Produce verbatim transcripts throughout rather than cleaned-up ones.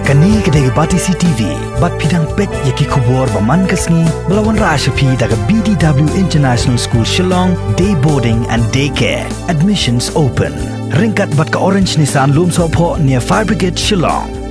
Kane ka dei ka Batesi T V, bad phi dang peit ïa ki khubor ba man ka sngi, ba la wanrah sha phi da ka B D W International School Shillong, Day Boarding and Day Care. Admissions open. Ryngkat bad ka Orange Nissan Lumsohphoh near Fire Brigade Shillong.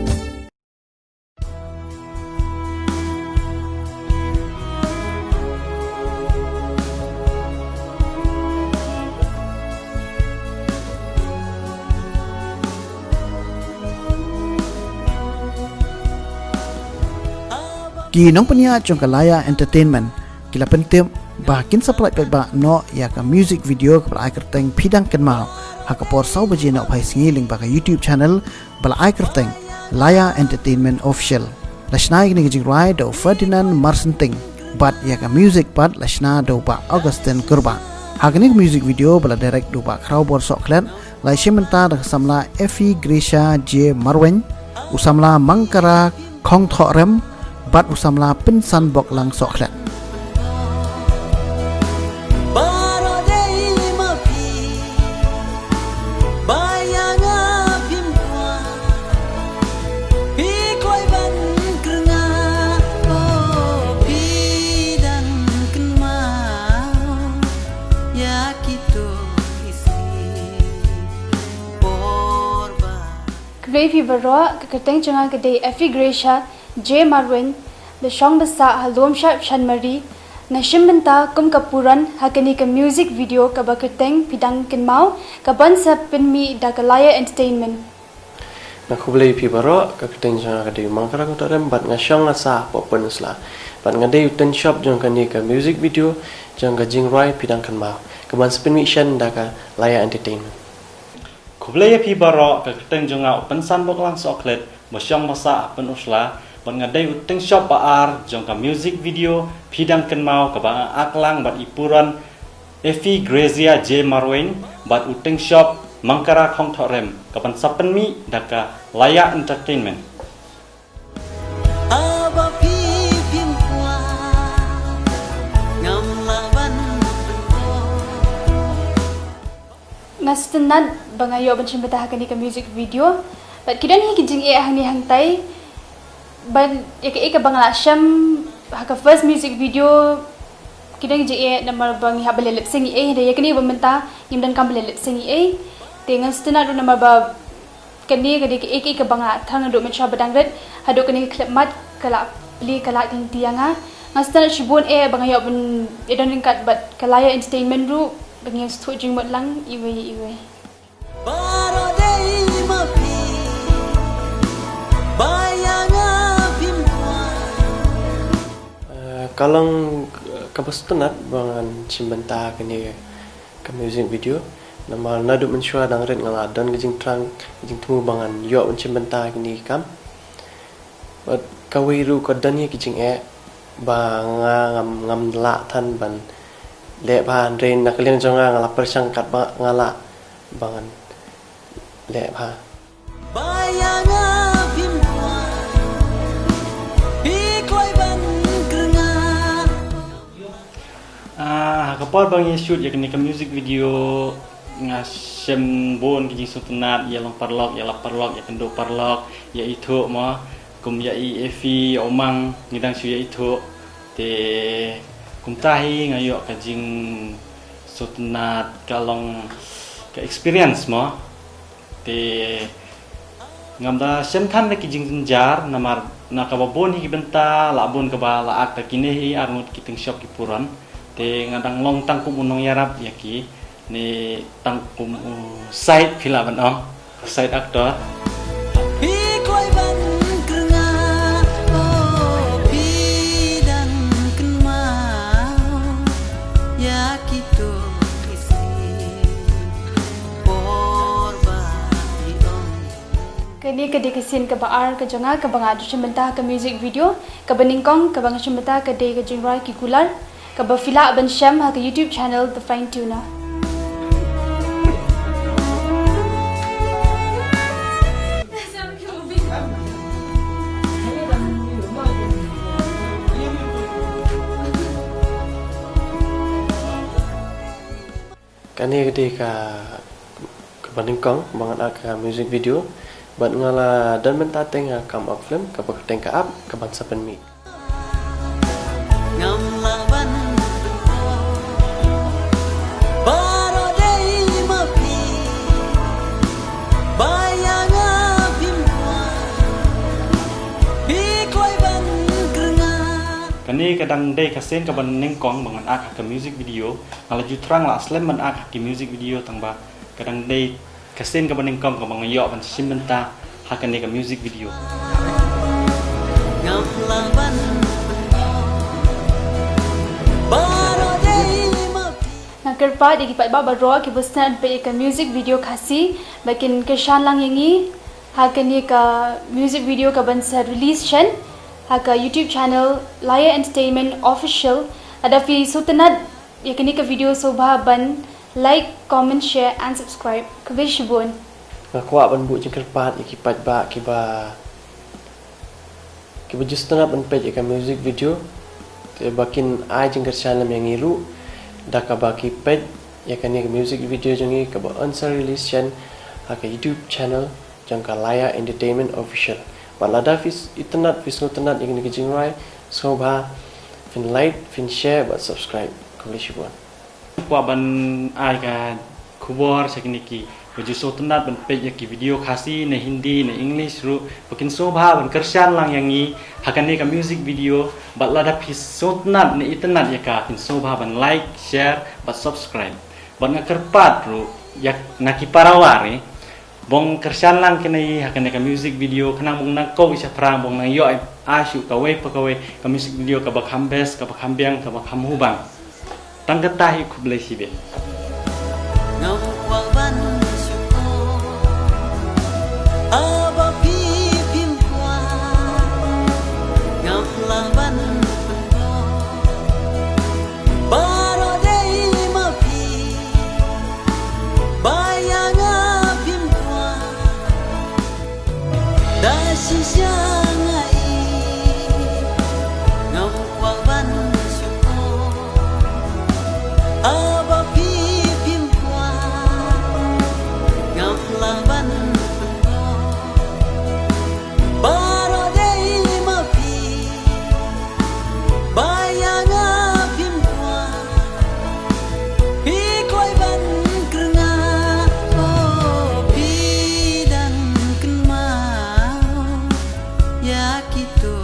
Ki nongpynïaid jong ka Laya Entertainment ki la pyntip ba kin sa pynlait paidbah noh ïa ka music video kaba la ai kyrteng Phi Dang Kynmaw ha ka por saw baje nohphai sngi lyngba ka YouTube channel ba la ai kyrteng Laya Entertainment Official. La shna ïa kane ka jingrwai da u Ferdinand Marsenting bad ïa ka music pat la shna da u Bah Augustine Kurbah. Ha kane ka music video ba la direct da u Bah Khrawbor Sohkhlet, la ïashim bynta da ka samla Effie Gracia J Marwein, u samla Mangkara Khongthohrem bad u samla Pynsanboklang Sohkhlet. Khublei phi baroh, ka kyrteng jong nga ka dei Effie Gracia J Marwein, ba shong ba sah ha Lumshyiap Shanmari. Nga shim bynta kum ka Puran ha kane ka music video kaba kyrteng Phi Dang Kynmaw, kaban sa pynmih da ka Laya Entertainment. Nga khublei phi baroh, ka kyrteng jong nga ka dei Mangkara Khongthohrem, bad nga shong nga sah hapoh Pynursla. Bad nga dei u tynshop jong kane ka music video jong ka jingrwai Phi Dang Kynmaw, kaban sa pynmih shen da ka Laya Entertainment. Khublei ïa phi baroh, ka kyrteng jong nga u Pynsanboklang Sohkhlet, ba shong ba sah ha Pynursla, bad nga dei u tynshop ba ar jong ka music video Phi Dang Kynmaw kaba nga act lang bad i Puran Effie Gracia J Marwein, bad u tynshop Mangkara Khongthohrem, kaban sa pynmih da ka Laya Entertainment. Nga sngewtynnat ba nga ïoh ban shim bynta ha kane ka music video. Bad ki don hi ki jingeh hangne hangtai. Bad ïa kaei kaba nga la shem ha ka first music video, ki don ki jingeh namar ba ngi hap ban leh lip sync ei, hynrei ïa kane ba mynta ngim donkam ban leh lip sync ei. Te nga sngewtynnat ruh namar ba kane ka dei kaei kaei kaba nga thrang naduh mynshuwa ba dang rit haduh kane ka khyllipmat ka la plie ka la lait lynti ïa nga. Nga sngewtynnat shibun eh ba nga ïoh ban ïadon ryngkat bad ka Laya Entertainment ruh, ba ngi sngewthuh jingmut lang iwei ïa iwei. Eh, ka long, eh, kaba sngewtynnat ba ngan shim bynta kane ka music video. Namar naduh mynshuwa dang rit nga la don ka jingthrang, ka jingthmu ba ngan ïoh ban shim bynta kine ki kam. Bad kawei ruh ka don hi ki jingeh ba nga ngam, ngam lah than ban leh bha, hynrei na ka liang jong nga nga la pyrshang katba nga lah ba ngan leh bha. Ah, ha ka por ba ngi shoot ïa kane ka music video nga shem bun ki jingsngewtynnat, ïa long paralok, ïa lap paralok, ïa kynduh paralok, ïa ithuh mo, kum ïa i Effie, ïa u Mang, ngi dang shu ïa ithuh. Te kumta hi nga ïoh ka jingsngewtynnat, ka long ka experience mo. Te ngam da shem than da ki jingjynjar namar na kaba bun hi ki bynta la bun kaba la act da kine hi arngut ki tynshop ki Puran. Te nga dang long tang kum u nongïarap ïa ki, ne tang kum u side phi lah ban ong, side actor. Kane ka dei ka sien kaba ar ka jong nga kaba nga ju shim bynta ha ka music video. Kaba nyngkong kaba nga shim bynta ka dei ka jingrwai Ki Kular, kaba phi lah ban shem ha ka YouTube channel The Fine Tuner. Kane ka dei ka, kaba nyngkong ba ngan act ka music video. Bad nga la don mynta teng ha Come Up Film, kaba kyrteng Ka Ap, kaban sa pynmih. Ngam lah ban pynpaw baroh dei ma phi, ba ïa nga phim kwah, phi kloi ban kyrngah. Kane ka dang dei ka sien kaba nyngkong ba ngan act ha ka music video. Nga la ju thrang la slem ban act ha ki music video, tang ba ka dang dei ka sien kaba nyngkong kaba nga ïoh ban shim bynta ha kane ka music video. Ngam lah ban pynpaw baroh dei ma phi. Nga kyrpad ïa ki paidbah baroh kiba sngewtynnat peit ïa ka music video Khasi ba kin kyrshan lang ïa ngi ha kane ka music video kaban sa release shen ha ka YouTube channel Laya Entertainment Official. Lada phi sngewtynnat ïa kane ka video, sngewbha ban like, comment, share and subscribe. Khublei shibun. Nga kwah ban buh jingkyrpad ïa ki paidbah kiba, kiba ju sngewtynnat ban peit ïa ka music video, te ba kin ai jingkyrshan lem ïa ngi ruh da kaba ki peit ïa kane ka music video jong ngi kaba yn sa release shen ha ka YouTube channel jong ka Laya Entertainment Official. Bad lada phi s-, itynnat, phi sngewtynnat ïa kane ka jingrwai, sngewbha phin like, phin share bad subscribe. Khublei shibun. Kwah ban ai ka khubor sha kine kiba ju sngewtynnat ban peit ïa ki video Khasi ne Hindi ne English ruh, ba kin sngewbha ban kyrshan lang ïa ngi ha kane ka music video. Bad lada phi sngewtynnat ne itynnat ïa ka, phin sngewbha ban like, share bad subscribe. Bad nga kyrpad ruh ïa na ki para war, eh, ba kin kyrshan lang kine ha kane ka music video, khnang ba ngan nang koh ïa shaphrang, ba ngan nang ïoh ai shuh kawei pa kawei ka music video kaba kham best, kaba kham biang, kaba kham hubang. Tang kata hi, khublei shibun. Ngam kwah ban shu koh haba phi phim kwah. Ngam lah ban pynpaw baroh dei ma phi, ba ïa nga phim kwah. Da shisha nga i, ngam kwah ban shu koh haba phi phim kwah. Ngam lah ban pynpaw baroh dei ma phi, ba ïa nga phim kwah. Phi kloi ban kyrngah, oh, phi dang kynmaw ïa kito